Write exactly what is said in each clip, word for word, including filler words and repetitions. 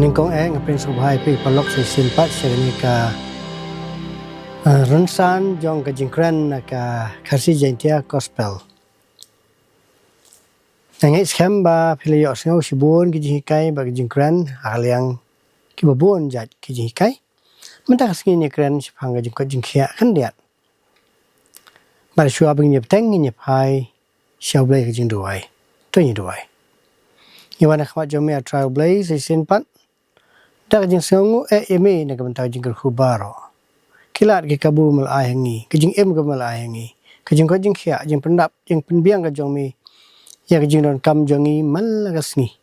Nyngkong eh nga pynshai sngewbha ïa phi paralok shisien pat sha kane ka, eh, rynsan jong ka jingkren na ka Khasi Jaintia Gospel. Nga ngeit skhem ba phi la ïohsngew shibun ki jinghikai bad ki jingkren ha ka liang kiba bun jait ki jinghikai. Mynta ka sngi ngin ïakren shaphang ka jingkoit jingkhiah khyndiat. Bad shuwa ba ngin ïa bteng ngin ïa phai sha U Blei ka jingduwai. To ngin ïa duwai. Ngi wan ha khmat jong me, A Trai U Blei, shisien pat da ka jingsngewnguh eh ïa me na ka bynta ka jingkyrkhu baroh. Ki lad ki kabu me la ai ha ngi, ka jingim kaba me la ai ha ngi, ka jingkoit jingkhiah, jingpyndap jingpynbiang ka jong me ïa ka jingdonkam jong ngi man la ka sngi.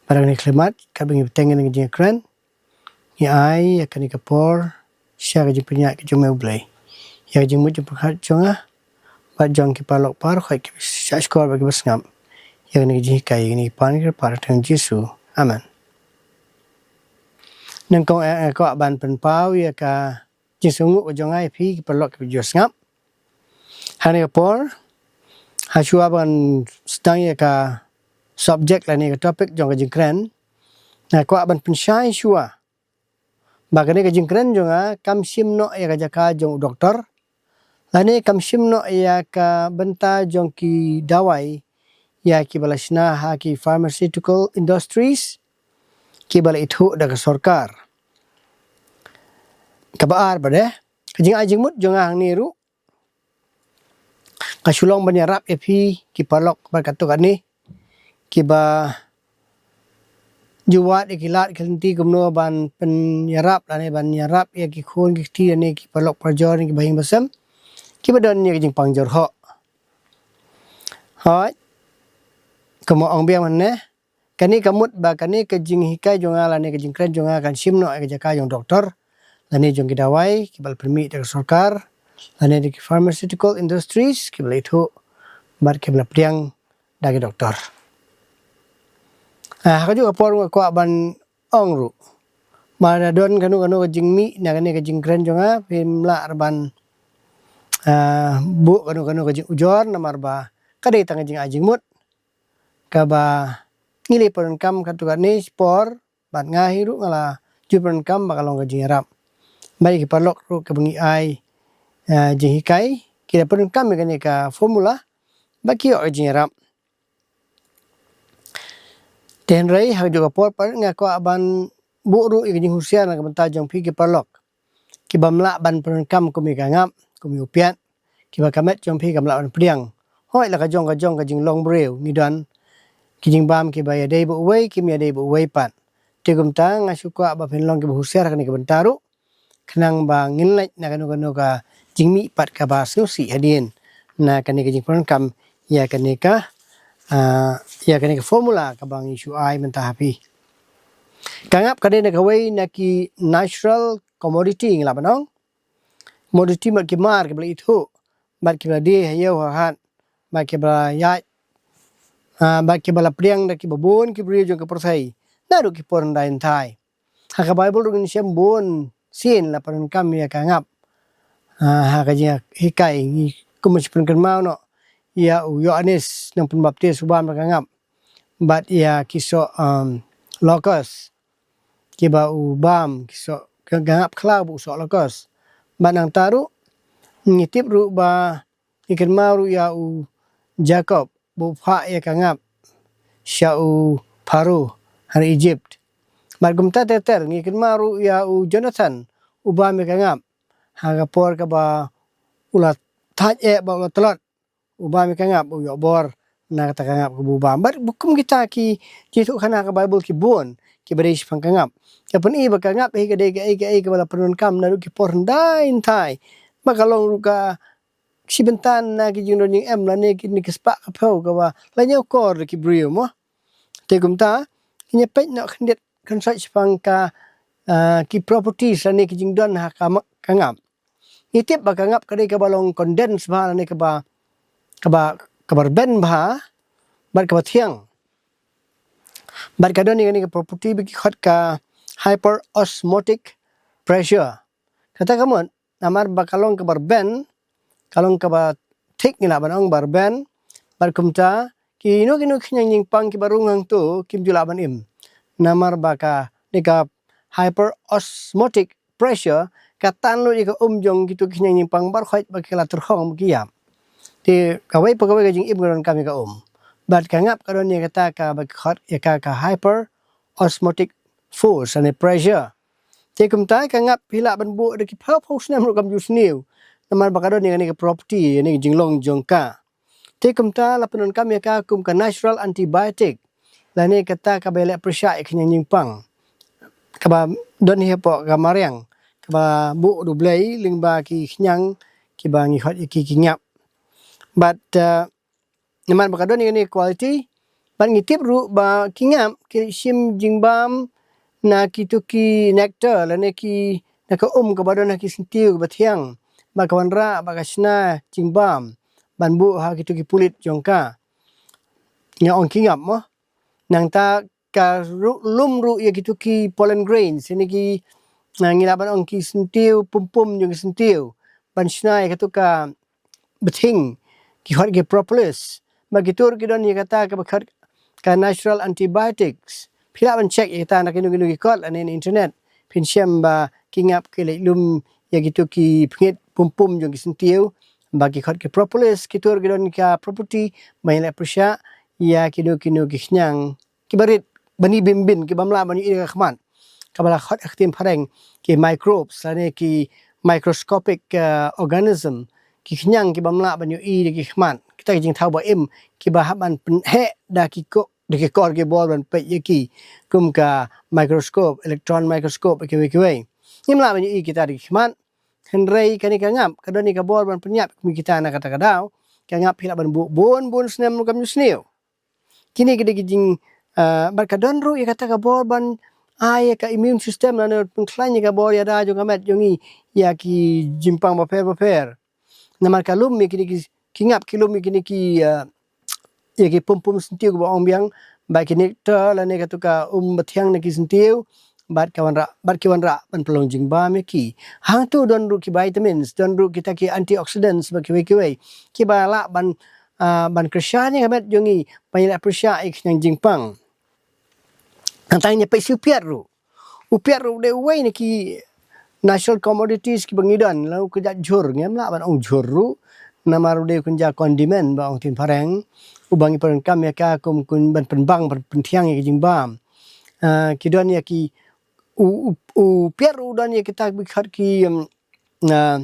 Bad ha kane ka khyllipmat, katba ngi bteng ïa ka jingkren, ngi ai ïa kane ka por sha ka jingpynïaid ka jong me, U Blei, ïa ka jingmut jingpyrkhat jong nga bad jong ki paralok baroh kiba shahshkor bad kiba sngap ïa kane ka jinghikai, ïa kane ka pan ka kyrpad ha ka kyrteng Jisu. Amen. Nyngkong eh nga kwah ban pynpaw ïa ka jingsngewnguh ka jong nga ïa phi ki paralok kiba ju sngap. Ha kane ka por, ha shuwa ban sdang ïa ka subject lane ka topic jong ka jingkren, nga kwah ban pynshai shuwa ba kane ka jingkren jong nga kam shim noh ïa ka jaka jong u doktor, lane kam shim noh ïa ka bynta jong ki dawai ïa kiba la shna ha ki pharmaceutical industries kiba la ithuh da ka sorkar. Kaba ar pat eh, ka jingai jingmut jong nga hangne ruh, nga shu long ban ïarap ïa phi ki paralok bad katto katne kiba ju wad ïa ki lad ki lynti kumno ban pynïarap lane ban ïarap ïa ki khun ki kti lane ki paralok parajor lane kiba ïing ba sem kiba don ïa ka jingpang jyrhoh. Hooid, kumba ong biang mynne, kane ka mut ba kane ka jinghikai jong nga lane ka jingkren jong nga kan shim noh ïa ka jaka jong doktor lane jong ki dawai kiba la pynmih da ka sorkar lane da ki pharmaceutical industries kiba la ithuh bad kiba la pdiang da ki doktor. Ah, ha kajuh ka por nga kwah ban ong ruh, ma da don kano kano ka jingmih na kane ka jingkren jong nga, phim lah ban, ah, buh kano kano ka jingujor, namar ba ka dei tang ka jingai jingmut kaba ngi la pyndonkam katto katne por, bad nga hi ruh nga la ju pyndonkam ba ka long ka jingïarap. Bad ïa ki paralok ruh kiba ngi ai, ah, jinghikai, ki la pyndonkam ïa kane ka formula ba ki ïoh ka jingïarap. Te hynrei ha kajuh ka por pat nga kwah ban buh ruh ïa ka jinghusiar na ka bynta jong phi ki paralok kiba ym lah ban pyndonkam kum ïa ka ngap, kum ïa u piat, kiba ka met jong phi kam lah ban pdiang. Hooid, la ka jong ka jong ka jinglong briew ngi don ki jingbam kiba ïadei bad uwei, kim ïadei bad uwei pat. Te kumta nga shu kwah ba phin long kiba husiar ha kane ka bynta ruh, khnang ba ngin leit na kano kano ka jingmih pat kaba sngewsih hadien na kane ka jingpyndonkam ïa kane ka, ah, ïa kane ka formula kaba ngi shu ai mynta ha phi. Ka ngap ka dei na kawei na ki natural commodity ngi lah ban ong. Commodity bad ki mar kiba la ithuh bad kiba la die ha ïew ha hat bad kiba la ïaid, ah, bad kiba la pdiang da kiba bun ki briew jong ka pyrthei naduh ki por hyndai hynthai. Ha ka Baibl ruh ngin shem bun sien la pyndonkam ïa ka ngap. Ah, ha ka jinghikai ngi kum shu pynkynmaw noh ïa u Ïoannis Nongpynbaptis u bam da ka ngap bad ïa ki soh, um, locust kiba u bam, ki soh ka, ka ngap khlaw ba u soh locust. Bad nangta ruh ngi tip ruh ba ngi kynmaw ruh ïa u Jakob ba u phah ïa ka ngap sha u Pharaoh ha ri Egypt. Bad kumta ter ter ngi kynmaw ruh ïa u Jonathan u bam ïa ka ngap ha ka por kaba u la thait eh bad u la tlot, u bam ïa ka ngap, u ïoh bor na kata ka ngap kaba u bam. Bad kum kita ki jingïathuhkhana ha ka Baibl ki bun kiba dei shaphang ka ngap. Ka pyni ba ka ngap hi ka dei kaei kaei kaba la pyndonkam naduh ki por hyndai hynthai. Ba ka long ruh ka shi bynta na ki jingdon jingem lane kine ki spah ka phew kaba la ñiewkor da ki briew mo. Te kumta ngin ïa peit noh khyndiat khynsoit shaphang ka, ah, ki properties lane ki jingdon ha ka ma-, ka ngap. Ngi tip ba ka ngap ka dei kaba long condense bha lane kaba, kaba, kaba rben bha bad kaba thiang. Bad ka don ïa kane ka property ba ki khot ka hyperosmotic pressure. Kata ka mut namar ba ka long kaba rben, ka long kaba thik ngi lah ban ong ba rben, bad kumta kino kino ki khñiang jingpang kiba rung hangto kim ju lah ban im. namar ba kane ka hyperosmotic pressure ka tan lut ïa ka um jong kito ki khñiang jingpang baroh khoit ba ki la tyrkhong ba ki ïap. Te kawei pa kawei ka jingim ka donkam ïa ka um. Bad ka ngap ka don ïa kata kaba ki khot ïa ka ka hyperosmotic force ne pressure. Te kumta ka ngap phi lah ban buh da ki phew phew snem ruh kam ju sniew. Namar ba ka don ïa kane ka property, ïa kane ka jinglong jong ka. Te kumta la pyndonkam ïa ka kum ka natural antibiotic. Lane kata kaba ïaleh pyrshah ïa ka khñiang jingpang. Kaba don hi hapoh ka mariang. Kaba buh da U Blei lyngba ki khñiang kiba ngi khot ïa ki ki ngap. Bad, uh, namar ba ka don ïa kane quality, bad ngi tip ruh ba ki ngap ki shim jingbam na kito ki nectar, lane ki na ka um kaba don ha ki syntiew kaba thiang, ba ka wanrah, ba ka shna jingbam ban buh ha kito ki pulit jong ka. Nga ong ki ngap mo. Nangta ka ruh, lum ruh ïa kito ki pollen grains, ïa kine ki, ah, ngi lah ban ong ki syntiew, pum pum jong ki syntiew, ban shna ïa kato ka bthing, ki khot ki propolis. Ba kito ruh ki don ïa kata kaba khot ka natural antibiotics. Phi lah ban check ïa kata na kino kino ki kot lane internet. Phin shem ba ki ngap ki leh lum ïa kito ki pngit pum pum jong ki syntiew, ba ki khot ki propolis, kito ruh ki don ka property ban ïaleh pyrshah ïa kino kino ki khñiang kiba rit, bani bin bin, kibym lah ban ïohi da ka khmat. Kaba la khot ha ka ktien phareng ki microbes, lane ki microscopic, uh, organism, ki khñiang kibym lah ban ïohi da ki khmat. Kita ki jingthaw ba im, kiba hap ban pynheh da ki ko-, da ki kor ki bor ban peit ïa ki, kum ka microscope, electron microscope, kiwei kiwei. Ngim lah ban ïohi kita da ki khmat. Hynrei kane ka ngap ka don ïa ka bor ban pynïap kum kita na kata ka daw. Ka ngap phi lah ban buh bun bun snem ruh kam ju sniew. Kine ki dei ki jing, ah, bad ka don ruh ïa kata ka bor ban ai ïa ka immune system, lane pynkhlaiñ ïa ka bor ïada jong ka met jong ngi ïa ki jingpang bapher bapher. Namar ka lum ïa kine ki, ki ngap ki lum ïa kine ki, ah, ïa ki pum pum syntiew kaba ong biang, bad ki nectar lane kato ka um bathiang na ki syntiew, bad ka wanrah, bad ki wanrah ban pynlong jingbam ïa ki. Hangto don ruh ki vitamins, don ruh kita ki antioxidants bad kiwei kiwei, kiba lah ban, ah, ban kyrshan ïa ka met jong ngi, ban ïaleh pyrshah ïa ki khñiang jingpang. Nangta ngin ïa peit sha u piat ruh. U piat ruh u dei uwei na ki natural commodities kiba ngi don, la u kynja jhur, ngim lah ban ong jhur ruh. Namar u dei u kynja condiment ba ong ktien phareng, uba ngi pyndonkam ïa ka kum, kum ban pynbang, pyn-, pynthiang ïa ki jingbam. Ah, ki don ïa ki, u, u, u piat ruh u don ïa kita kiba khot ki, um, ah,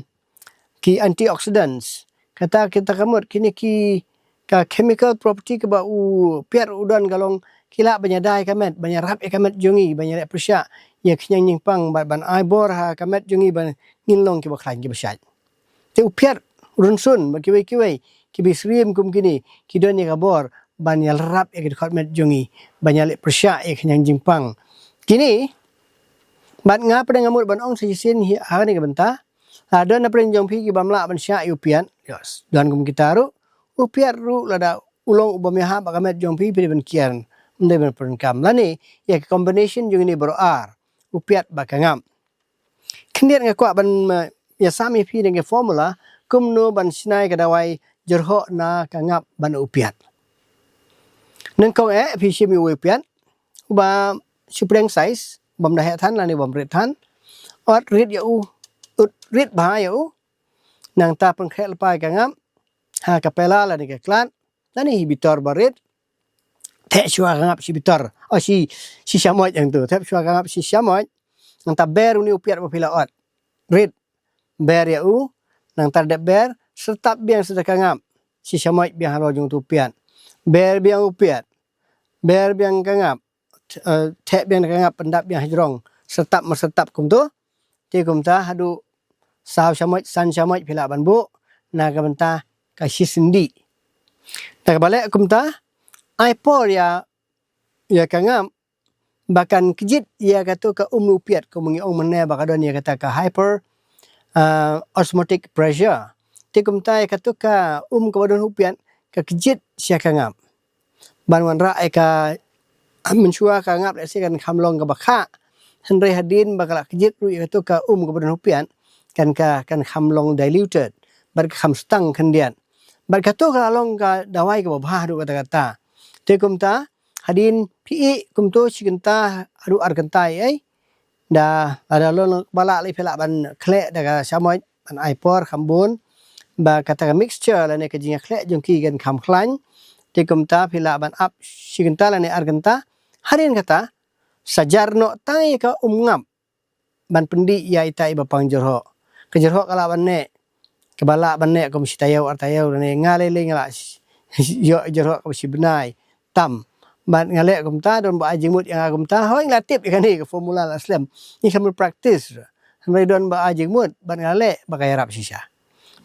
ki antioxidants. Kata, kita ka mut kine ki, ka chemical property kaba u piat ruh u don ka long, ki lah ban ïada ïa ka met, ban ïarap ïa ka met jong ngi, ban ïaleh pyrshah ïa ka khñiang jingpang, ban, ban ai bor ha ka met jong ngi, ban ngin long kiba khlaiñ kiba shait. Te u piat, u rynsun bad kiwei kiwei, kiba syriem kum kine, ki don ïa ka bor ban ïarap ïa ka dkhot met jong ngi, ban ïaleh pyrshah ïa ka khñiang jingpang. Kine, bad nga pat nga mut ban ong sa shisien hi, ha kane ka bynta. Ah, don na pdeng jong phi kibym lah ban shah ïa u piat. Yes. Don kum kita ruh. U piat ruh lada u long u bym ïahap bad ka met jong phi, phi dei ban kiar, ym dei ban pyndonkam. Lane ïa ka combination jong kine baroh ar, u piat bad ka ngap. Khyndiat nga kwah ban, eh, ïasam ïa phi da ka formula kumno ban shna ïa ka dawai jyrhoh na ka ngap bad u piat. Nyngkong eh phi shim ïa u piat uba shu pdeng size, bym da heh than lane bym rit than. Ot rit ïa u, ot rit bha ïa u. Nangta pynkhreh lypa ïa ka ngap ha ka pela lane ka klat, lane hi bitor ba rit. Thep shuwa ka ngap shi bitor, oh, shi, shi shamoit hangto. Thep shuwa ka ngap shi shamoit. Nangta ber une u piat ba phi la ot. Rit. Ber ïa u. Nangta dep ber, syrtap biang sa da ka ngap shi shamoit biang halor jong uto u piat. Ber biang u piat. Ber biang ka ngap. Eh, thep biang ka ngap, pyndap biang hajrong. Syrtap mar syrtap kumto. Te kumta haduh saw shamoit, san shamoit phi lah ban buh na ka bynta ka shisien dih. Na kaba leh kumta, ai por ïa, ïa ka ngap ba kan kjit ïa kato ka um u piat, kum ngi ong mynne ba ka don ïa kata ka hyper, ah, osmotic pressure. Te kumta ïa kato ka um kaba don u piat ka kjit sha ka ngap. Ban wanrah ïa ka, mynshuwa ka ngap lehse kan kham long kaba khah. Hynrei hadien ba ka la kjit ruh ïa kato ka um kaba don u piat, kan ka, kan kham long diluted. Bad ka kham stang khyndiat. Bad kato ka la long ka dawai kaba bha haduh katta katta. Te kumta, Hadien phi ïeh kumto shi kynta haduh ar kynta ïa ei. Da, lada long ba lah lei phi lah ban khleh da ka shamoit ban ai por kham bun. Ba kata ka mixture lane ka jingkhleh jong ki kan kham khlaiñ. Te kumta phi lah ban ap shi kynta lane ar kynta. Hadien kata, sa jar noh tang ïa ka umngap ban pyndih ïa ita iba pang jyrhoh. Ka jyrhoh ka lah ban neh, kaba lah ban neh kum shi taïew ar taïew, ne nga lei lei nga lah ïoh jyrhoh kaba shi bnai tam. Bad nga leh kumta, don ba ai jingmut ïa nga kumta, hooid nga la tip ïa kane ka formula la slem. Ngi kham practice. Hynrei don ba ai jingmut bad nga leh ba ka ïarap shisha.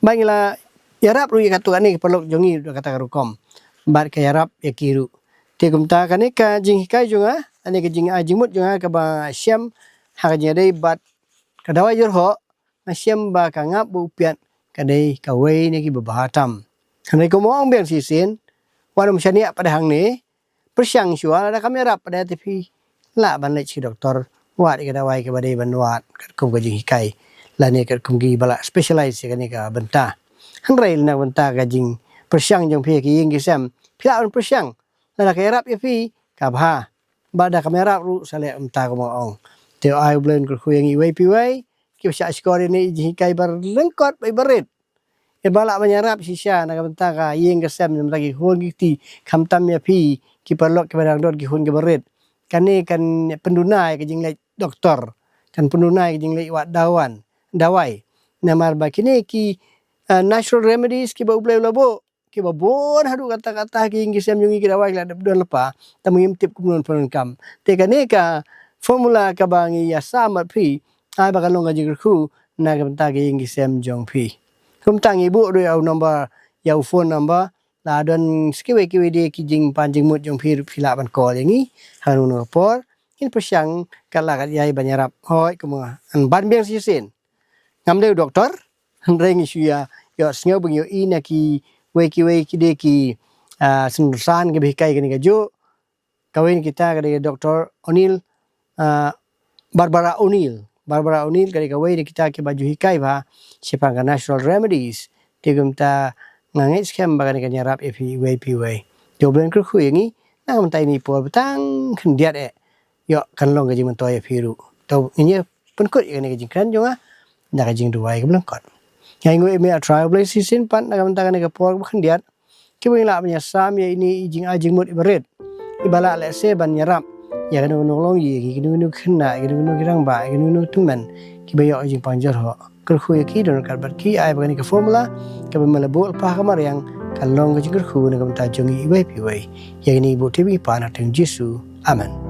Bad ngi la ïarap ruh ïa katto katne ki paralok jong ngi da kata ka rukom. Bad ka ïarap ïa ki ruh. Te kumta kane ka jinghikai jong nga, kane ka jingai jingmut jong nga kaba shem ha ka jingïadei bad ka dawai jyrhoh, nga shem ba ka ngap ba u piat ka dei kawei na kiba bha tam. Hynrei kumba ong biang shisien, wat ym shaniah pat hangne, pyrshang shuwa, lada kam ïarap pat te phi lah ban leit sha ki doktor, wad ïa ka dawai kaba dei ban wad katkum ka jinghikai, lane katkum kiba la specialize ïa kane ka bynta. Hynrei na ka bynta ka jingpyrshang jong phi ha ki ïing ki sem, phi lah ban pyrshang, lada ka ïarap ïa phi, ka bha. Bad da kam ïarap ruh sa leh kumta kumba ong. Te ai U Blei un kyrkhu ïa ngi iwei pa iwei kiba shah shkor ïa kane ka jinghikai ba lyngkot bad ba rit. Iba lah ban ïarap shisha na ka bynta ka ïing ka sem, na ka bynta ki khun ki kti, khamtam ïa phi ki paralok kiba dang don ki khun kiba rit. Kane kan pynduna ïa ka jingleit doktor, kan pynduna ïa ka jingleit wad dawan, dawai. Namar ba kine ki, ah, natural remedies kiba U Blei u la buh, kiba bun haduh katta katta ha ki ïing ki sem jong ngi, ki dawai ki la dep don lypa, tang ba ngim tip kumno pyndonkam. Te kane ka formula kaba ngi ïasam bad phi, ai ba kan long ka jingkyrkhu na ka bynta ki ïing ki sem jong phi. Kumta ngi buh ruh ïa u number, ïa u phone number, lada don sa kiwei kiwei de ki jingpan jingmut jong phi ruh phi lah ban call ïa ngi ha kano kano ka por. Ngin pyrshang kat la kat jai ban ïarap. Hooid, kumba ngan ban biang shisien, ngam dei u doktor, hynrei ngi shu ïa, ïohsngew ba ngi ïohi na kiwei kiwei ki de ki, ah, synran kiba hikai kane kajuh. Kawei na kita ka dei Doktor O'Neill, ah, Barbara O'Neill. Barbara O'Neill ka dei kawei na kita kiba ju hikai bha shaphang ka natural remedies. Te kumta nga ngeit skhem ba kane kan ïarap ïa phi iwei pa iwei. Te U Blei un kyrkhu ïa ngi, na ka bynta ine i por ba tang khyndiat eh, ïoh kan long ka jingmyntoi ïa phi ruh. To ngin ïa pynkut ïa kane ka jingkren jong nga da ka jingduwai kaba lyngkot. Nga ainguh ïa me ah Trai U Blei shisien pat na ka bynta kane ka por kaba khyndiat, kiba ngi lah ban ïasam ïa ine i jingai jingmut iba rit, iba lah lehse ban ïarap ïa kano kano ka longïing, ïa kino kino ki khynnah, ïa kino kino ki rangbah, ïa kino kino ki tymmen kiba ïoh ka jingpang jyrhoh. Kyrkhu ïa ki, don ryngkat bad ki, ai ba kane ka formula kaba me la buh lypa ha ka mariang kan long ka jingkyrkhu na ka bynta jong ngi iwei pa iwei. Ïa kine ngi buh tip ngi pan ha ka kyrteng Jisu. Amen.